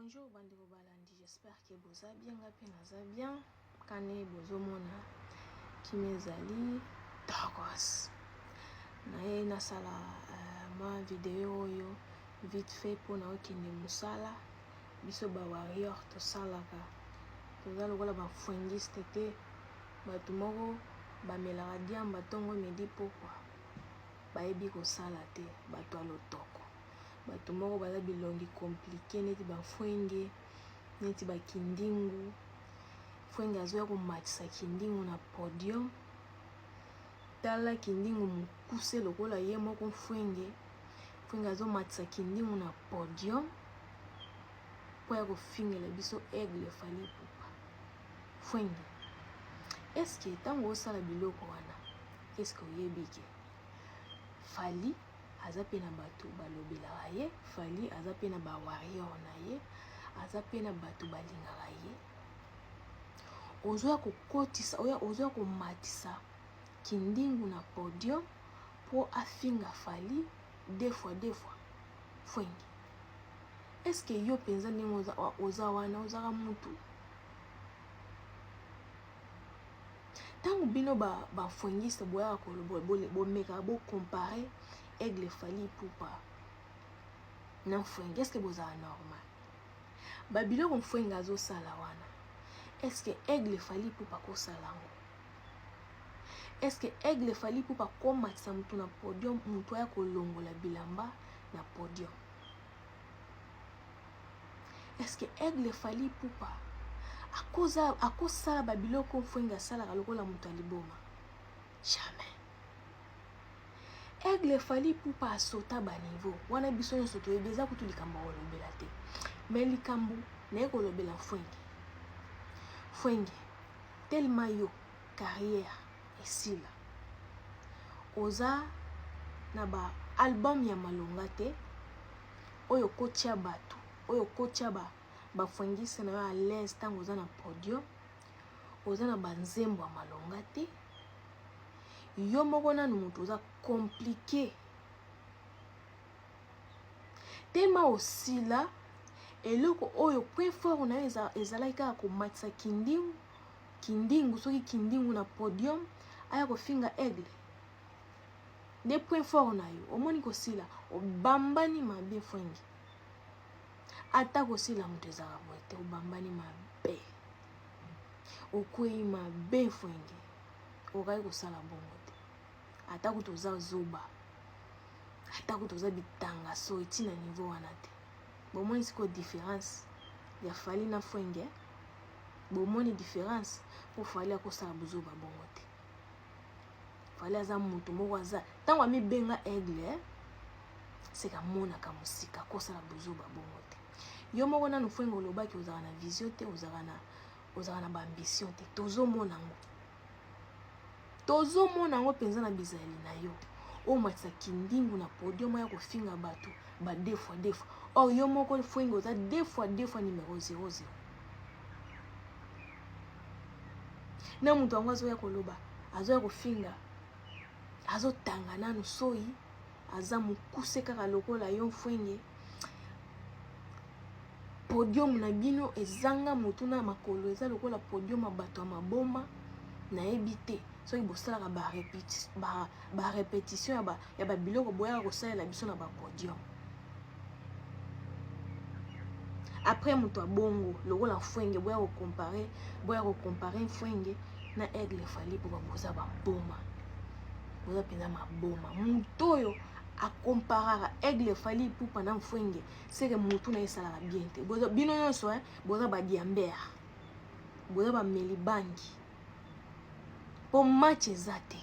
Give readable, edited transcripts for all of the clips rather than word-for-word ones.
Bonjour bandeko balandi, j'espère que boza bien, nga pe naza bien. Kane bozomona kimia ezali tokos. Naye nasala euh, mwa video oyo vite fait mpo na okende mosala. Biso ba warrior tosalaka, toza lokola ba fuengiste te, bato moko bamelaka diamba ntongo midi pokwa, bayebi kosala te, bato ya lotoko. Bato moko baza bilongi complique neti ba mfuenge neti ba kindingu mfuenge azoya komatisa kindingu na podium tala kindingu mokuse lokola ye moko mfuenge mfuenge azomatisa kindingu na podium mpo ya kofingela biso aigle Fally Ipupa mfuenge eske ntango osala biloko wana eske oyebi ke Fally aza pe na batu balobelaka ye, Fally aza pe na ba warrior na ye, aza pe na batu balingaka ye. Ozoya kokotisa, oya ozoya komatisa Kindingu na podium po afinga Fally deux fois deux fois. Fwengi. Est-ce que yo penza ndenge oza, oza wana ozaka mutu? Tango bino ba ba fuengiste boyaka bomekaka bo comparer Aigle Fally Ipupa na Mfuenge, est-ce que bozala normal? Ba biloko Mfuenge azosala wana, est-ce que Aigle Fally Ipupa akosala yango? Est-ce que Aigle Fally Ipupa akomatisa motu na podium, motu aya kolongola bilamba na podium? Est-ce que Aigle Fally Ipupa akoza akosala ba biloko Mfuenge asalaka lokola moto ya liboma? Jamais. Aigle Fally Ipupa asota ba niveau wana biso nyonso toyebi, eza kutu likambo ya kolobela te. Mais likambo naye kolobela Mfuenge. Mfuenge tellement yo carrière esila oza na ba album ya malonga te oyo okotia bato oyo okotia ba bafuengise na yo à l'aise ntango oza na podium oza na banzembo ya malonga te yo moko nanu moto oza compliqué tema osila eloko oyo point fort na yo ezalaki kaka komatisa kindingu kindingu soki kindingu na podium aya kofinga aigle nde point fort na yo omoni kosila obambani mabe fwengi ata kosila moto ezalaka boye te obambani mabe okwei mabe fwengi okaki kosala bongo te ata kutu oza zoba ata kutu oza bitanga so etina niveau wana te bomoni sikoyo différence ya Fally na fwenge bomoni différence mpo Fally akosala buzoba bongo te Fally aza moto moko aza ntango amibenga aigle eh? seka amonaka mosika akosala buzoba bongo te yo moko nanu fwenge olobaki ozalaka na vision te ozalaka na ozalaka na baambition te tozomona yango tozomona yango mpenza na bizaleli na yo omatisa kindingu na podium ya kofinga bato ba deux fois deux fois or yo moko fwenge oza deux fois deux fois numero 00 na moto yango azoya koloba azoya kofinga azotanga nanu soyi aza mokuse kaka lokola yo mfwenge podium na bino ezanga motu na makolo eza lokola podium ya bato ya maboma nayebi te soki bosalaka barepetition ba, ba ya babiloko boyaka kosalela biso na bapodium après moto ya bongo lokola mfwenge boya kocompare boya kocompare mfwenge na aigle Fally mpo boza baboma boza mpenza maboma moto oyo akomparaka aigle Fally Ipupa na mfwenge seke motu na ye esalaka bien te bino nyonso eh, boza badiambere boza bameli bangi mpo match eza te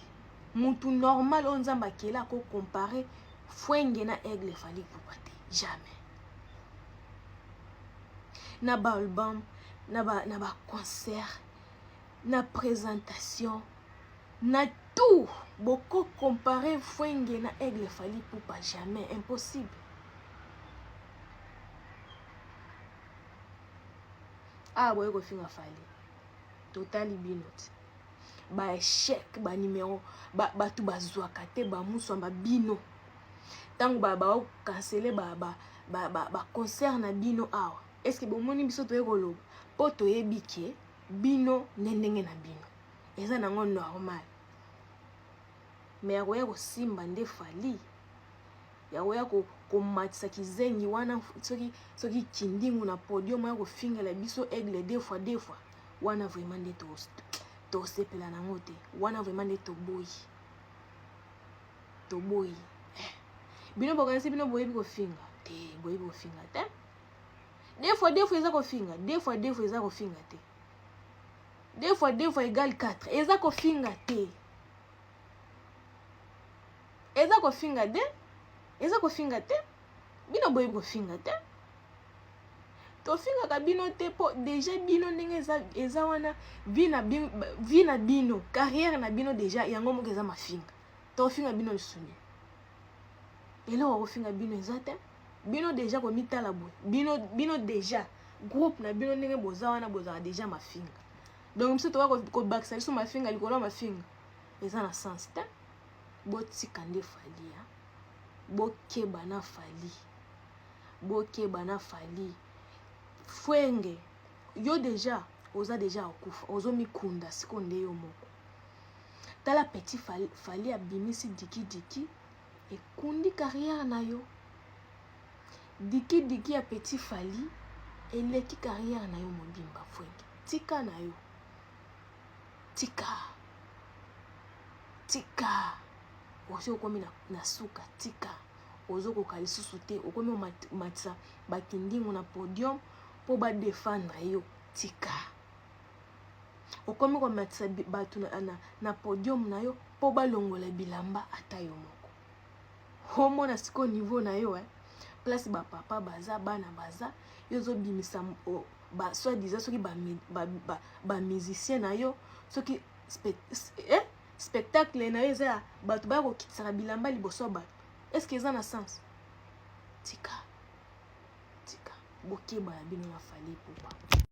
mutu normal oyo nzambe akela ako compare fwenge na aigle Fally Ipupa te jamais na ba album na ba, na ba concert na présentation na tout boko compare fwenge na aigle Fally Ipupa jamais impossible awa boye kofinga Fally totali bino te ba échec ba numero bato bazwaka te bamuswamba bino ntango baokansele ba, ba, ba, ba, ba concert na bino awa. Est-ce bomoni biso toye koloba mpo toyebi ke bino nde ndenge na bino eza nango normal? Mais ya koya kosimba nde Fally, ya koya komatisa kizengi wana, soki kindingu na podium, ya kofingela biso Aigle deux fois deux fois wana, vraiment nde tosepela nango te. Wana vraiment nde toboyi, toboyi. Bino bokanisi bino boyebi kofinga te, boyebi kofinga te. Deux fois deux fois eza kofinga? Deux fois deux fois eza kofinga te. Deux fois deux fois égale 4, eza kofinga te, eza kofinga te, eza kofinga te. Bino boyebi kofinga te, tofingaka bino te, mpo déjà bino ndenge eza wana, vie na bino, carrière na bino déjà yango moko eza mafinga. Tofinga bino lisusu nini? Eloko kofinga bino eza te. Bino déjà komitala boye, bino déjà groupe na bino ndenge boza wana, bozala déjà mafinga. Donc biso toka kobakisa biso mafinga likolo ya mafinga, eza na sens te. Botika nde Fally, ya bokeba na Fally, bokeba na Fally. Fwenge, yo déjà oza déjà okufa, ozomikunda sikoyo nde yo moko. Tala petit Fally, Fally abimisi dikidiki, ekundi carrière na yo. Dikidiki ya petit Fally eleki carrière na yo mobimba. Fwenge, tika na yo, tika, tika. Osi okomi na suka, tika. Ozokoka lisusu te, okomi omatisa bakindingo na podium mpo badefendre yo, tika. Okomi komatisa bato na podium na yo mpo balongola bilamba. Ata yo moko omona sikoyo niveau na yo, eh? Place bapapa baza, bana baza, yo ozobimisa ba soi-disant soki bamusicien ba na yo, soki spectacle na yo eza ya bato baya kokitisaka bilamba liboso ya bato, est-ce eza na sens? Tika, tika, bokeba na bino na Fally Ipupa.